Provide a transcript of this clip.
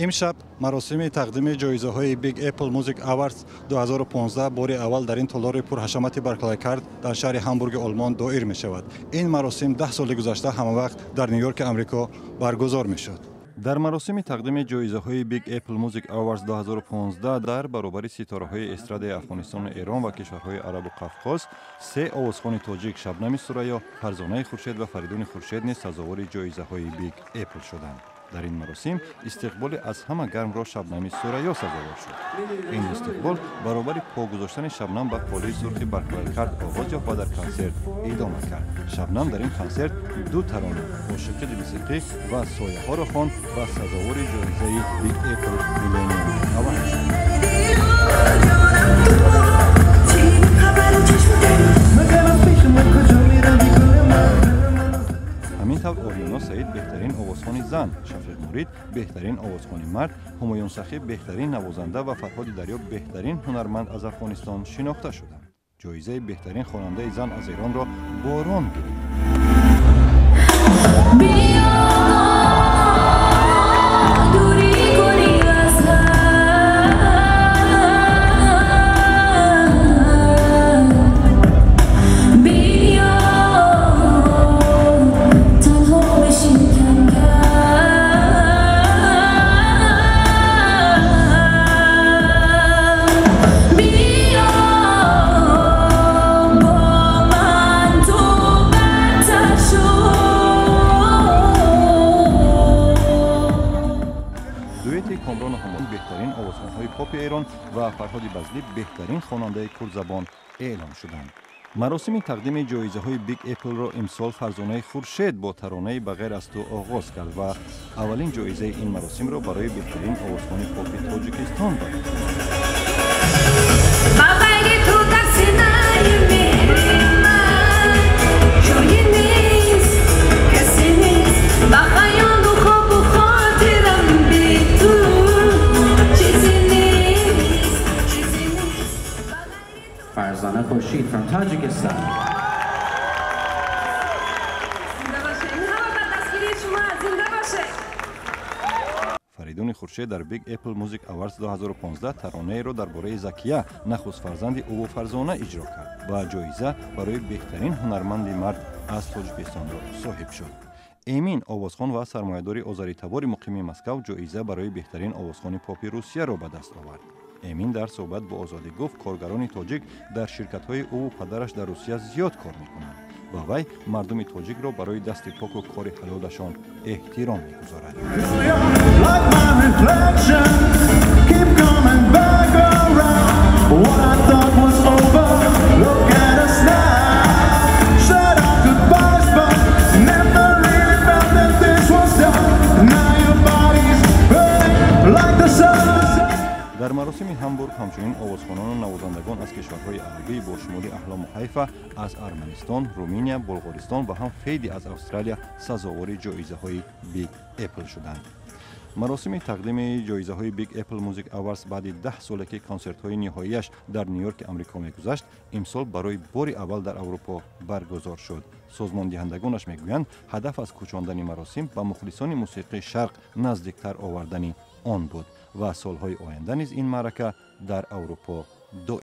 Имшаб маросими тақдими ҷоизаҳои Big Apple Music Awards 2015 бори аввал дар ин толори пурҳашамати Барклайкард дар шаҳри Ҳамбурги Олмон доир мешавад. Ин маросим 10 соли гузашта ҳамавақт дар Ню-Йорки Амрико баргузор мешуд. Дар маросими тақдими ҷоизаҳои Big Apple Music Awards 2015 дар баробари ситораҳои эстрадаи Афғонистону Эрон ва кишварҳои Арабу Қафқоз се овозхони тоҷик Шабнами Сурайё, Фарзонаи Хуршед ва Фаридуни Хуршед низ сазовори ҷоизаҳои Big Apple шуданд. Дар ин маросим истиқболи аз ҳама гармро Шабнами Сурайё сазовор шуд. Ин истиқбол баробари по гузоштани Шабнам ба полии сурхи Барклайкард оғоз ёфт ва дар консерт идома кард. Шабнам дар ин консерт ду тарона «Ошиқи дилисиқӣ» ва «Сояҳоро» хонд ва сазовори ҷоизаи Big Apple Millennium Award шуд. Ҳамин тавр Ориёно Саид беҳтарин овозхони зан, Шафиқ Мурид беҳтарин овозхони мард, Ҳумоюн Сахӣ беҳтарин навозанда ва Фарҳоди Дарё беҳтарин ҳунарманд аз Афғонистон шинохта шуданд. Ҷоизаи беҳтарин хонандаи зан аз Эронро Борон гирифт. Комрону Ҳамон беҳтарин овозхонҳои попи Эрон ва Фарҳоди Базлӣ беҳтарин хонандаи курдзабон эълон шуданд. Маросими тақдими ҷоизаҳои Big Apple-ро имсол Фарзонаи Хуршед бо таронаи «Ба ғайр аз ту» оғоз кард ва аввалин ҷоизаи ин маросимро барои беҳтарин овозхони попи Тоҷикистон дод. Farzana Khurshid from Tajikistan. Фаридуни Хуршед дар Big Apple Music Awards 2015 таронаеро дар бораи Закия, нахуст фарзанди ӯву Фарзона, иҷро кард ва ҷоиза барои беҳтарин ҳунарманди мард аз Тоҷикистонро соҳиб шуд. Эмин, овозхон ва сармоядори озаритабори муқими Москав, ҷоиза барои беҳтарин овозхони попи Русияро ба даст овард. Эмин дар суҳбат бо Озодӣ гуфт, коргарони тоҷик дар ширкатҳои ӯву падараш дар Русия зиёд кор мекунанд ва вай мардуми тоҷикро барои дасти поку кори ҳалолашон эҳтиром мегузорад. Дар маросими Ҳамбург ҳамчунин овозхонону навозандагон аз кишварҳои арабӣ бо шумули Аҳлому Ҳайфа аз Арманистон, Руминия, Булғористон ва ҳам Фейди аз Австралия сазовори ҷоизаҳои Big Apple шуданд. Маросими тақдими ҷоизаҳои Big Apple Music Awards баъди 10 соле ки консертҳои ниҳоияш дар Ню-Йорки Амрико мегузашт, имсол барои бори аввал дар Аврупо баргузор шуд. Созмондиҳандагонаш мегӯянд, ҳадаф аз кӯчондани маросим ба мухлисони мусиқии шарқ наздиктар овардани он буд ва солҳои оянда низ ин маърака дар Аврупо доир